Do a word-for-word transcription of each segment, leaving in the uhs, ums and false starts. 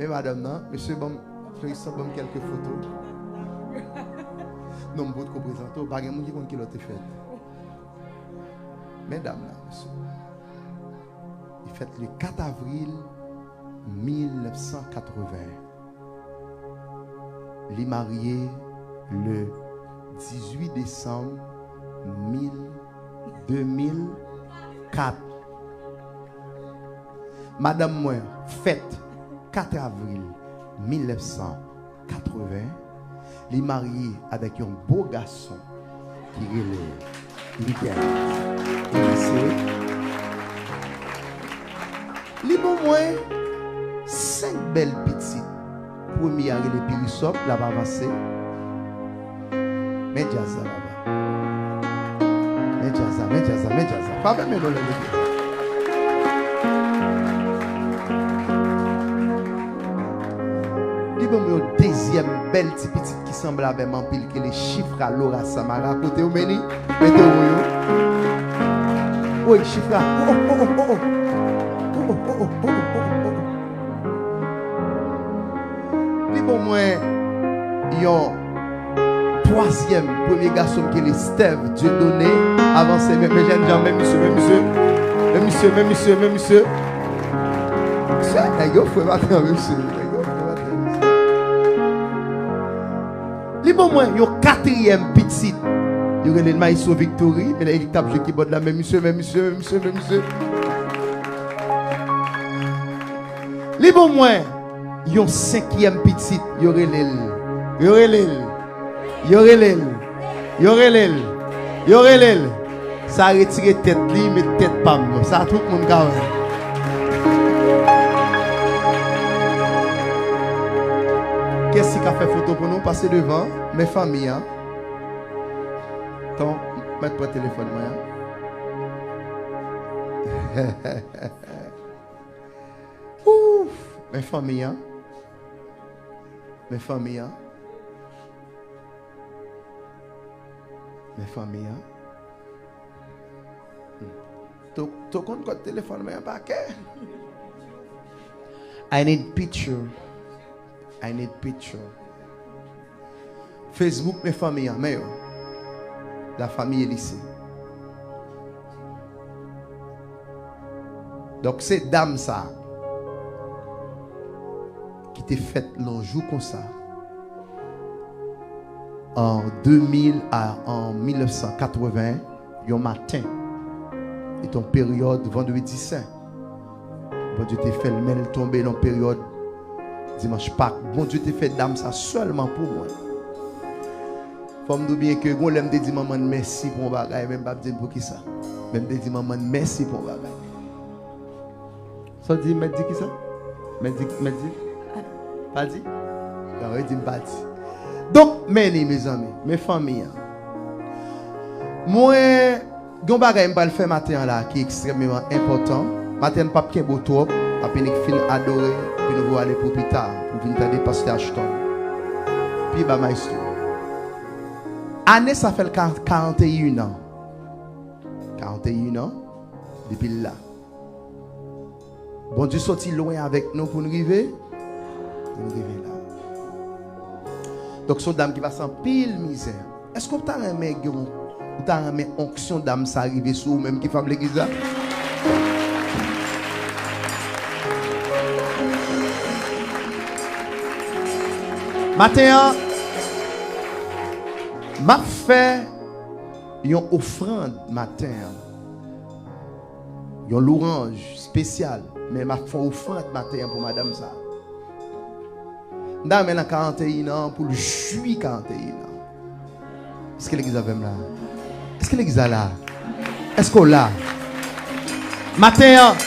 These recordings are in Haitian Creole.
Men madanm nan, mesye, ban m, Floristan, ban m kèlke foto. Non, m potko prezante w, pa gen moun ki konn kilè w te fèt. Men dam nan, mesye. Li fèt le kat avril mil nèf san katreven. Li marye le dizuit desanm mil, de mil kat. Madanm mwen fèt kat avril mil nèf san katreven. Li marye avèk yon bo gason ki rele Miguel Elise. Li ban mwen senk bèl pitit. Premye a rele Pirisòp, l ap avanse. Men djaz la, papa. Men djaz la, men djaz la, men djaz la. Pa fè men non lè leve. Li ban mwen yon dezyèm bèl ti pitit ki sanble avè m anpil, ki rele Chifra Laura Samara. Kote yo, Meni? Mete yo, yo. Woy, Chifra. Oh, oh, oh, oh, oh. Oh, oh, oh, oh, oh, oh, oh, oh. Li ban mwen yon twazyèm, premye gason m ki rele Steve Dieudonné. Avanse, men, men jènjan, men misye, men misye. Men misye, men misye, men misye. Mesye, nèg yo fre maten an, men misye. Nèg yo fre maten an, men misye. Li ban mwen yon katriyèm pitit. Yo rele l Maestro Victory, men li t ap jwe kibòd la, men misye, men misye, men misye, men misye. Li ban mwen yon senkyèm pitit, yo rele l. Yo rele l. Yo rele l. Yo rele l. Yo rele l. Sa retire tèt li, met tèt pa m. Sa tout moun ka wè. Kiyès ki ka fè foto pou nou? Pase devan. Men fanmi an. Tan, mèt pran telefòn mwen an. Ouf! Men fanmi an. Men fanmi an. Men fanmi an. Hmm. To, to konn kòd telefòn mwen an pa kè. I need picture. I need picture. Facebook, men fanmi an, men yo. La famille Elise. Donk, se dam sa ki te fèt nan jou konsa. An de mil a, an mil nèf san katreven, yon maten, se te yon peryòd Vandredi Sen. Bondye te fè l, men l tonbe nan peryòd Dimanch Pak. Bondye te fè dam sa sèlman pou mwen. Fò m di w byen ke gon lè m te di manman n mèsi pou yon bagay, men m p ap di n poukisa. Men m te di manman n mèsi pou yon bagay. Sa w di, mèt di kisa? Mèt di, mèt di? Pa di? Nan, yo di m pa di. Donk, men li, mezanmi, men fanmi an. Mwen, gen yon bagay m pral fè maten an la ki ekstrèmeman enpòtan. Maten an n p ap kenbe w twòp, n ap inik fin adore, epi nou voye ale pou pita, pou vin tande Pastè Ashton. Pi ba, maestro. Ane sa fè l ka-, karannteyen an. Karannteyen an, depi l la. Bondye soti lwen avèk nou pou n rive, pou n rive la. Donk, se yon dam ki pase anpil mizè. Èske w ta renmen gen yon, ou ta renmen onksyon dam sa rive sou ou menm ki fanm legliz la? Maten an, m ap fè yon ofrann maten an. Yon lwanj espesyal, men m ap fè yon ofrann maten an pou madanm sa. M ta renmen nan karannteyen an pou l jwi karannteyen an. Èske legliz avè m la? Èske legliz la la? Èske w la? Maten an,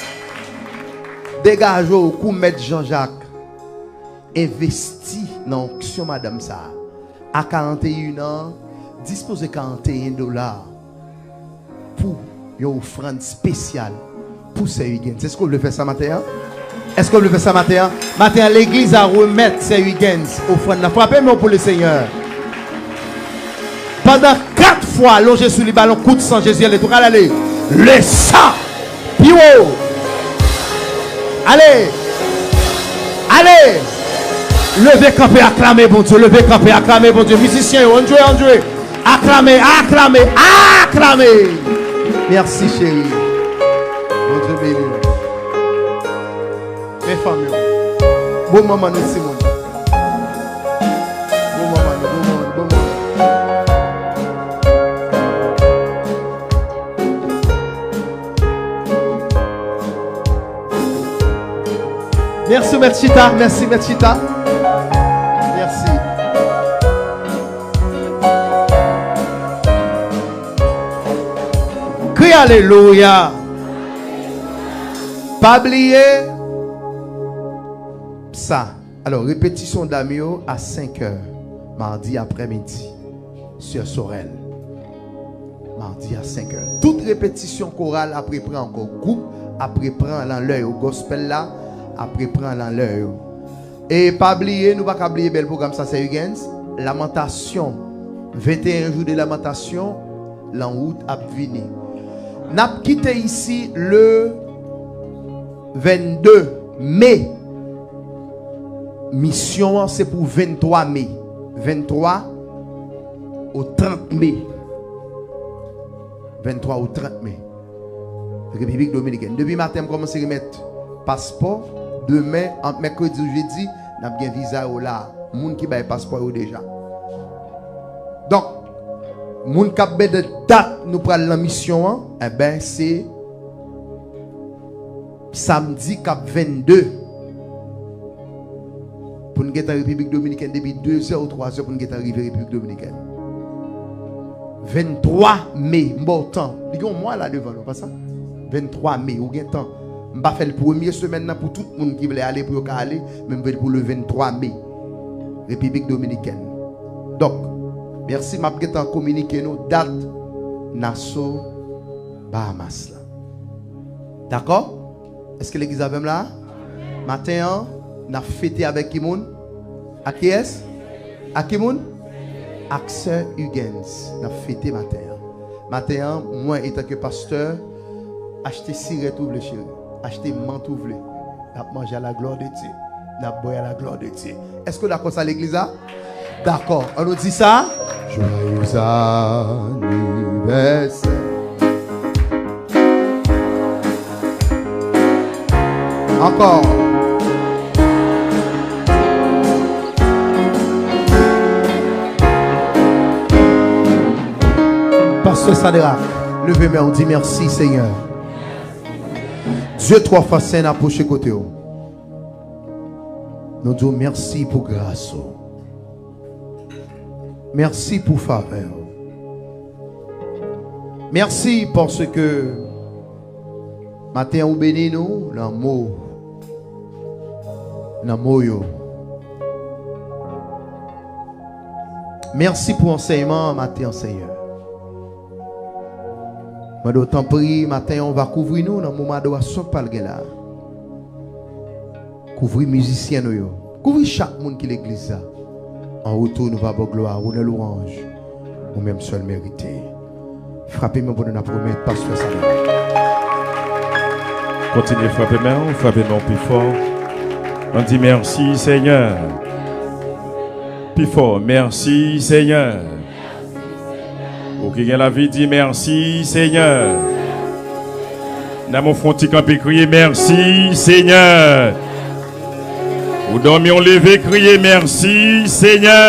degaje w kou Mèt Jan Jak. Envesti nan onksyon madanm sa a. A karannteyen an, dispoze karannteyen dola pou yon ofrann espesyal pou Sè Huguens. Èske w vle fè sa maten an? Èske w vle fè sa maten an? Maten an, legliz la remèt Sè Huguens ofrann nan. Frape men w pou Lesenyè. Pandan kat fwa, lonje sou li, ba l yon kout san, Jezi, ale, tou kal ale. Le sang! Pi wo! Ale! A Ale! Leve kanpe, aklame Bondye, leve kanpe, aklame Bondye. Mizisyen yo, ann jwe, ann jwe. Aklame, aklame, aklame. Mèsi, cheri. Bondye beni w. Men fanmi w. Bon manman nou, timoun. Bon manman nou, bon manman nou, bon manman nou. Mèsi, mèt chita. Mèsi, mèt chita. Mèsi. Kri alelouya. Pa bliye sa. Alò, repetisyon dam yo a senk è, madi aprèmidi, sè Sorèl. Madi a senk è. Tout repetisyon koral ap repran ankò. Gwoup ap repran nan lè yo. Gospel la ap repran nan lè yo. E pa bliye, nou pa ka bliye bèl pwogram sa, sè Huguens. Lamantasyon, venteyen jou de Lamantasyon, lan wout ap vini. N ap kite isi le vennde me. Misyon an se pou venntwa me. Venntwa o trant me. Venntwa o trant me. Repiblik Dominikèn. Depi maten, m kòmanse remèt paspò. Demen, ant mèkredi ou jedi, n ap gen viza yo la. Moun ki bay paspò yo deja. Donk, moun k ap mande dat nou pral nan misyon an, enben, se samdi k ap vennde. Pou n gentan Repiblik Dominikèn depi dezè ou twazè pou n gentan rive Repiblik Dominikèn. Venntwa me, m ba w tan. Li gen yon mwa la devan nou, pa sa? Venntwa me, ou gen tan. M pa fè l premye semèn nan pou tout moun ki vle ale, pou yo ka ale, men m vle l pou le venntwa me. Repiblik Dominikèn. Donk, mèsi, m ap gentan kominike nou dat Nassau, Bahamas la. Dakò? Èske legliz avè m la? Maten an, n ap fete avèk ki moun? Ak kiyès? Ak ki moun? Ak sè Huguens. N ap fete maten an. Maten an, mwen, etanke pastè, achte sirèt ou vle, cheri. Achte mant ou vle. N ap manje à la gloire de Dieu. N ap bwè à la gloire de Dieu. Èske w dakò sa, legliz la? Dakò. An nou di sa? Joyeux anniversaire. Ankò. Pastè Sadrac, leve men w, di mèsi, Senyè. Dye twa fwa sen, apwoche kote w. Nou di w mèsi pou gras ou. Mèsi pou favè w. Mèsi paske maten ou beni nou nan mo, nan mo yo. Mèsi pou ansèyman an maten an, Senyè. Mande w tanpri, maten an, ou va kouvri nou nan moman adorasyon k pral gen la. Kouvri mizisyen nou yo. Kouvri chak moun ki legliz la. An retou, nou va ba w glwa, onè, lwanj. Ou menm sèl merite. Frape men pou nou, n ap remèt pastè sa la. Kontinye frape men w, frape men w pi fò. Ann di mèsi, Senyè. Pi fò, mèsi, Senyè. Ou ki gen lavi, di mèsi, Senyè. Nan men w, fè yon ti kanpe, kriye, mèsi, Senyè. Ou dòmi, ou leve, kriye, mèsi, Senyè.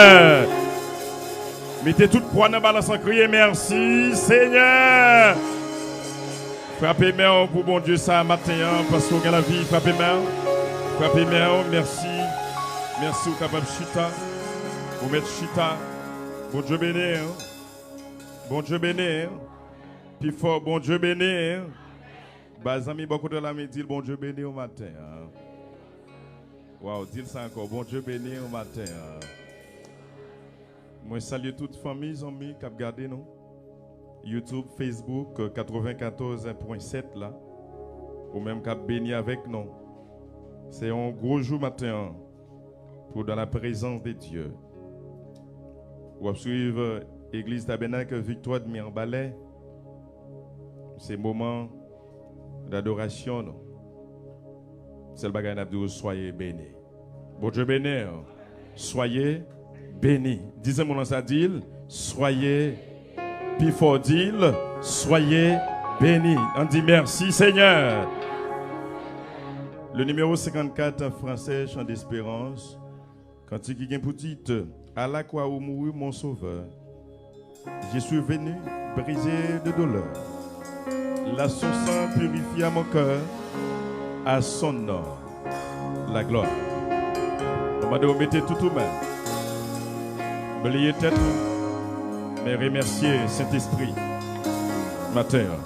Mete tout pwa nan balans lan, kriye, mèsi, Senyè. Frape men w pou Bondye sa maten an, paske w gen lavi, frape men w. Frape men w, mèsi. Mèsi, ou kapab chita. Ou mèt chita. Bondye beni w. Bondye beni w. Pi fò, Bondye beni w. Bay zanmi bò kote w la, men di l Bondye beni w maten an. Waw, di l sa ankò, Bondye beni w maten an. Mwen salye tout fanmi, zanmi k ap gade nou. YouTube, Facebook, katrevenkatòz pwen sèt la. Ou menm k ap beni avèk nou. Se yon gwo jou maten an. Pour dans la présence de Dieu. W ap swiv Egliz Tabènak Viktwa de Mirebalais. Se moman dadorasyon nou. Sèl bagay n ap di w, soyez bénis. Bondye beni w. Soyez béni. Di zanmi w sa, di l, soyez, pi fò, di l, soyez béni. Ann di merci Seigneur. Le numéro cinquante-quatre, français, Chant d'espérance. Kantik ki gen pou tit, À la croix où mourut mon sauveur. Je suis venu brisé de douleur. Là son sang purifia mon cœur. À son nom la gloire. Mwen mande w mete tout ou menm. Bliye tèt ou, men remèsye Sentespri maten an.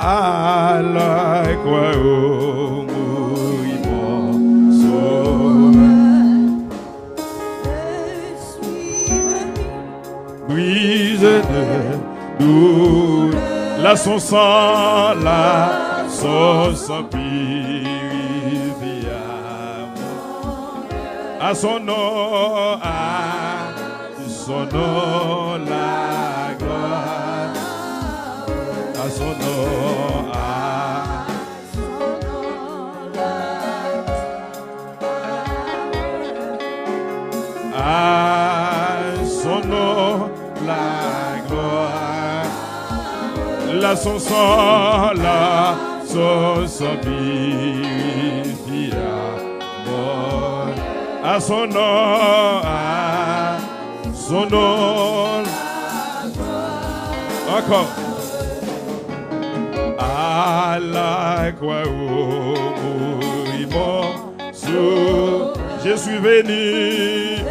À la croix où mourut mon sauveur. Brisé de douleur. Là son sang, là son sang purifia mon cœur. À son nom, à son nom la gloire. À son nom, à, à son nom la gloire. Là son sang, là son sang purifia mon. À son nom, à son nom. Encore. À la croix où mourut mon sauveur. Je suis venu.